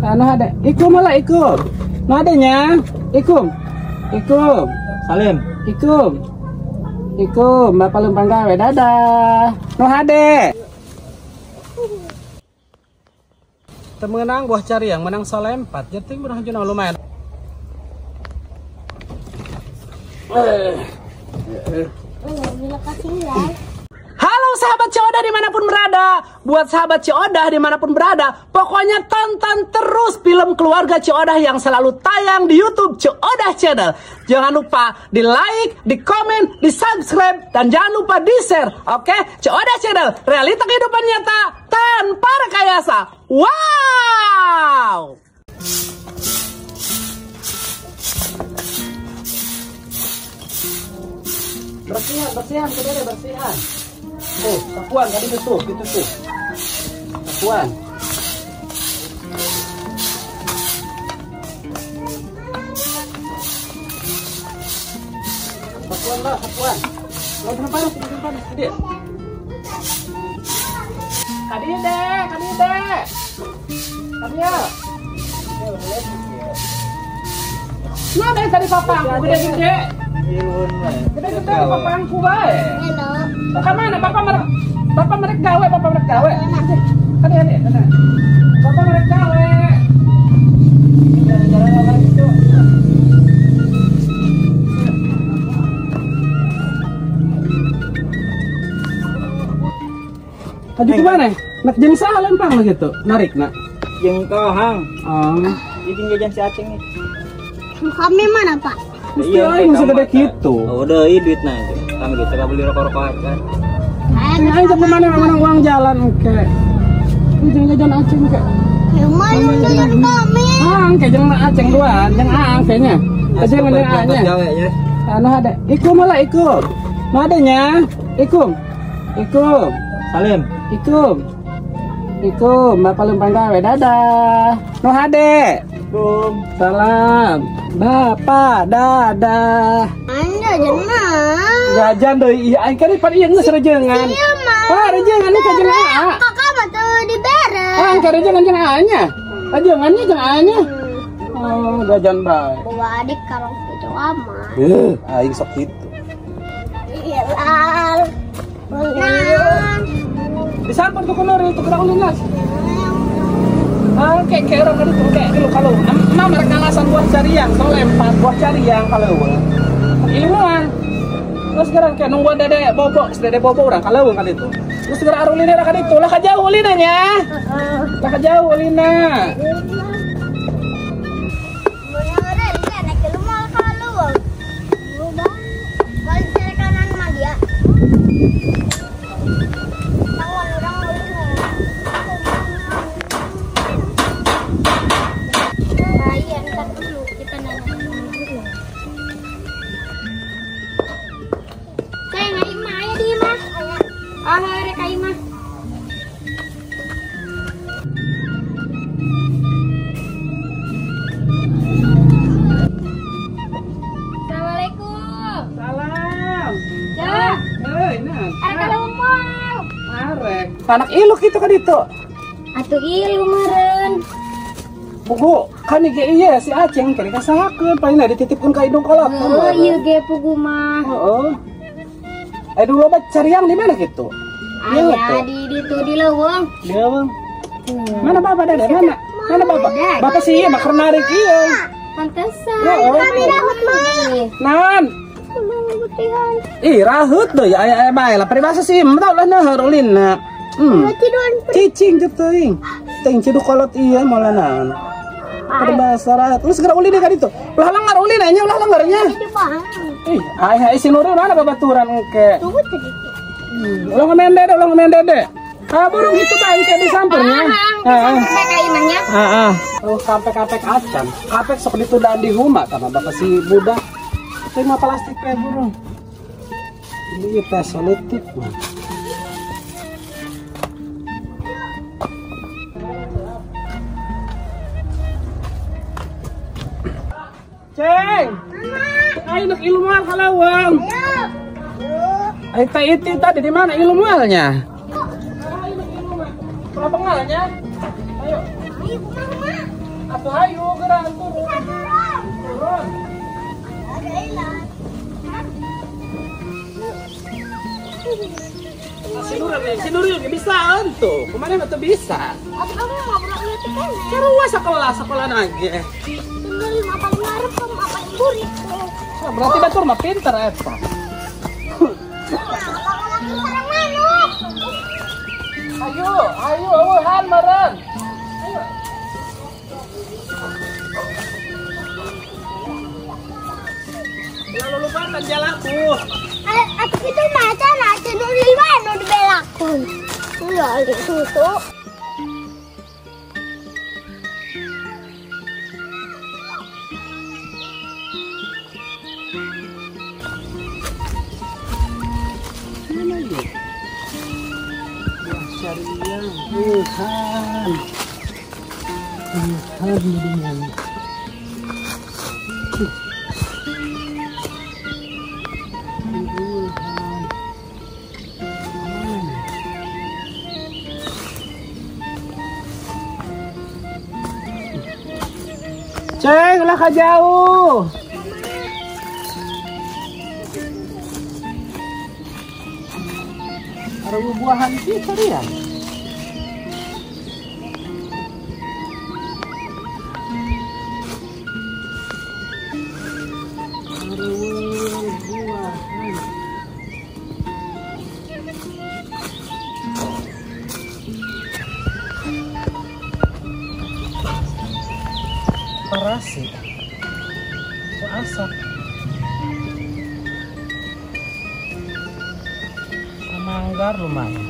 Anu ada. Ikum lah ikum. Nu adanya. Ikum. Ikum. Salim. Ikum. Ikum, bapak lempang gawe. Dadah. Nu hade. Temenang buah cari yang menang solempat. Jadi menang juna lumayan. Halo sahabat Ceu Odah dimanapun berada. Buat sahabat Ceu Odah dimanapun berada, pokoknya tonton terus film keluarga Ceu Odah yang selalu tayang di YouTube Ceu Odah Channel. Jangan lupa di like, di komen, di subscribe, dan jangan lupa di share. Oke, Ceu Odah Channel, realita kehidupan nyata tanpa rekayasa. Wow. Bersihan, bersihan, saudara, bersihan. Oh, sapuan tadi tuh, gitu tuh. Sapuan. Sapuan lah, sapuan. Lo kenapa lu? Kenapa? Gede. Kadi deh, kadi deh. Kadi ya. Nah, dari tadi papa aku gede-gede. Gede-gede papa aku bae. Bapak mana? Bapak merek gawe, bapak merek gawe. Kadi kadi, bapak merek gawe. Jalan-jalan orang itu. Tadi ke mana? Nak jeung saha lempang lah gitu. Narik nak. Jeung kohang. Oh. Jadi jajan si Aceng nih. Kami mana, Pak? Mesti aing segede gitu. Oh, udah ieu duitna itu. Kami gitu gak beli rokok-rokok aja. Aing ke mana mana uang jalan oke. Jeung jajan Aceng ke. Lumayan jajan kami. Ang ke jeung Aceng duaan, jeung Aang kayaknya. Jeung jeung Aangnya. Anu ada. Ikum lah ikum. Nu adanya. Ikum. Ikum. Salim. Ikum. Ikum, bapak lempang gawe. Dadah. Nu hade. Ikum. Salam. Bapak dadah. Anda jajan. Jajan deui ieu aing kan pan ieu geus rejengan. Iya mah. Ah rejengan ka jeung aa. Kakak mah tuh dibere. Ah ka rejengan jeung aa nya. Rejengannya jeung aa nya. Oh, jajan bae. Bawa adik kalau gitu amat. Aing sok kitu. Iya lah. Nah. Disampur tuh kunur itu kurang ulinas. Ah, kayak orang kan itu kayak dulu kalau emang mereka alasan buah cariang, so lempar buah cariang kalau ilmuwan. Terus sekarang kayak nungguan dede bobo, dede bobo orang kalau kan itu. Terus sekarang arulina kan itu lah jauh ulinanya. Lah jauh ulina. Anak iluk itu kan itu. Atuh ilu meureun. Pugu kan ge ieu si Aceng kene kasahakeun paling dititipkeun ka indung kolot. Oh ieu ge pugu mah. Heeh. Aduh loba cariang di mana gitu? Aya di ditu di leuweung. Di leuweung. Mana bapak dada? Mana? Mana bapak? Bapak sih ieu mah keur narik ieu. Pantesan. Kami rahut mah. Naon? Ih rahut deui aya aya bae lah paribasa sih tau lah neuheur ulinna. Cicing teuing. Teuing ciduk kolot ieu moal naon. Paribasa rahat. Lu segera ulin kan itu. Ulah langgar ulin nya, ulah langgarnya. Ih, ai si Nurul mana babaturan engke. Tunggu tadi. Ulah ngamen dede, ulah ngamen dede. Ah, burung itu bae kayak disampernya. Heeh. Sampai ka imahnya. Heeh. Oh, kapek-kapek acan. Kapek sok ditundaan di rumah sama bapak si budak. Terima plastik pe burung. Ini tes solutif mah. Ceng. Ayo nak ilmual kalawang. Ayo. Ayo teh tadi di mana ilmualnya? Ayo nak ilmual. Ayo. Ayo. Ayo, Atuh hayu geura turun. Turun. Ada ilang. Si Nuril bisa entuh. Kemana mah teu bisa. Atuh kamu ngobrol leutik kan? Sarua sekolah nage. Nuril mah paling ngarep, kamu mah paling burik. Berarti batur mah pinter eta. Sarang manuk. Ayo, ayo, eueuhan meureun. Ayo. Lalu lupa jalaku. Atuh kitu mah cara Nuril mah nu dibelakun. Ulah susu. Mana yuk? Buah carian, bukan. Bukan dengan. Ceng, ulah ka jauh. Ada buah-buahan sih carian. Ada buah-buahan. Terasi, asap, manggar lumayan.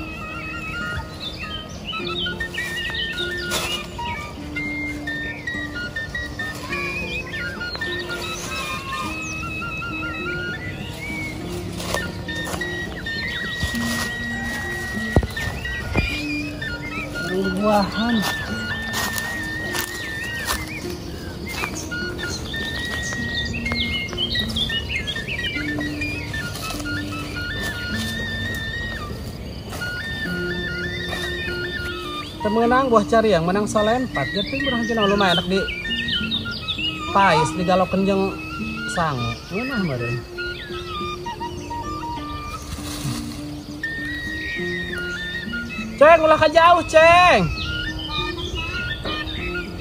Buahan. Menang buah cari yang menang solempat jadi berang cina lumayan enak di pais di galok kenjeng sangu ngeunah meureun. Ceng ulah ka jauh ceng,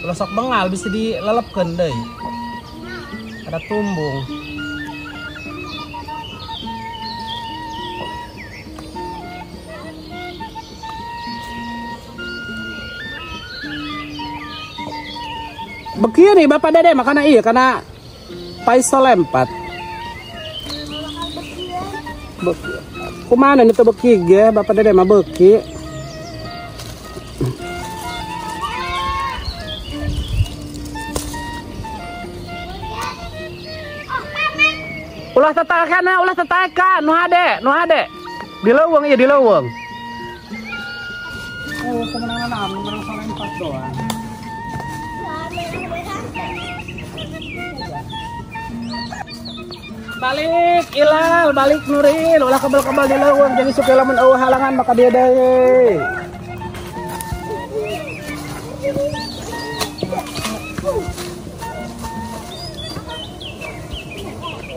ulah sok bengal bisa dilelepkeun deui ada tumbung. Begini Bapak Dede makana iya karena pais solempat. Beki. Kumana itu beki ge Bapak Dede mah beki. Ulah tatakan, ulah tatakan, nu hade, nu hade. Di leuweung ieu di leuweung. Oh, kemenangan menang solempat doang. Balik Ilal, balik Nuril, ulah kebal-kebal di leuweung jadi suka lamun eueuh halangan maka dia deui.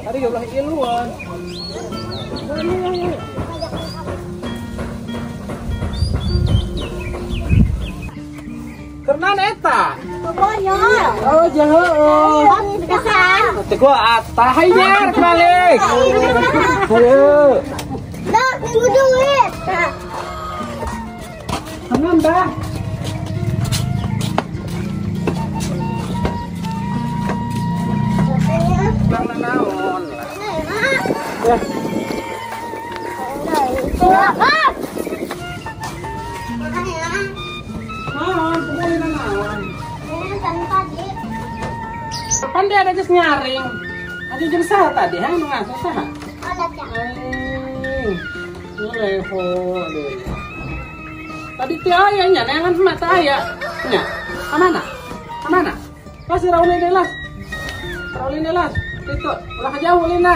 Tadi ulah iluan. Kernan eta. Bonyol. Oh, jauh. Teu gua atah hayar balik. Ayo. Dah, minggu duit. Tenang, Bah. Bang naon? Ya. Naon, pukulin naon. Kapan dia ada geus nyaring? Atuh jeung saha tadi ha nu ngasuh saha? Leho deui. Tadi teh aya nya neangan mata aya. Nya. Ka mana? Ka mana? Pas raulin deui las. Raulin deui las. Itu ulah ka jauh ulina.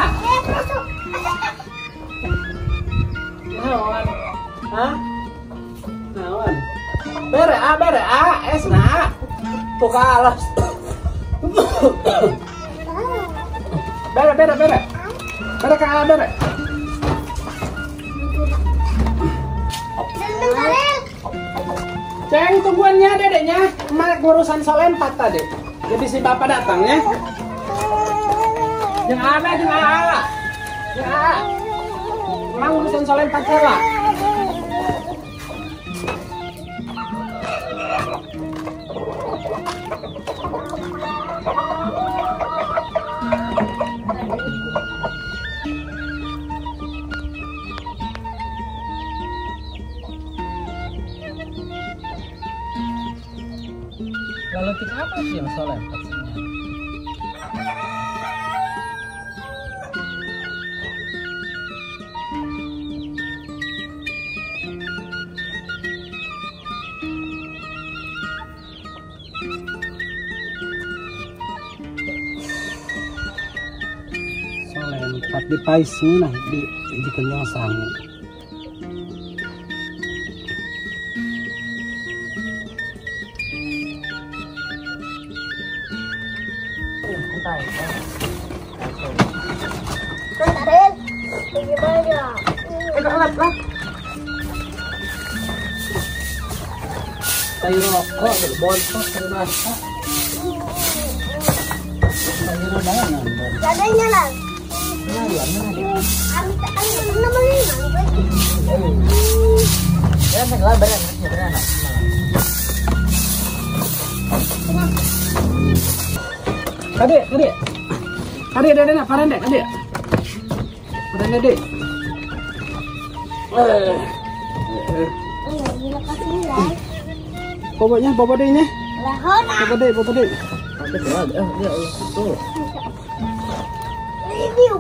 Naon? Hah? Naon? Bere A, bere A, S na A. Buka alas. Bere bere bere. Bere ka bere. Ceng tungguannya dedeknya, kemarin ngurusan solempat tadi. Jadi si bapak datang ya. Jangan ada, jangan ala. Jangan. Emang urusan solempat salah. Lalu tik apa sih yang solempat sih? Solempat di paisnya nah di kenyang sangu. Tayo rokok, bontot, berbahasa. Adanya lah. Adik, adik. Adik, adik, adik, parende, adik. Parende, adik. Bobotnya, bobot deh ini. Bobot deh, bobot deh. Tuh. Review.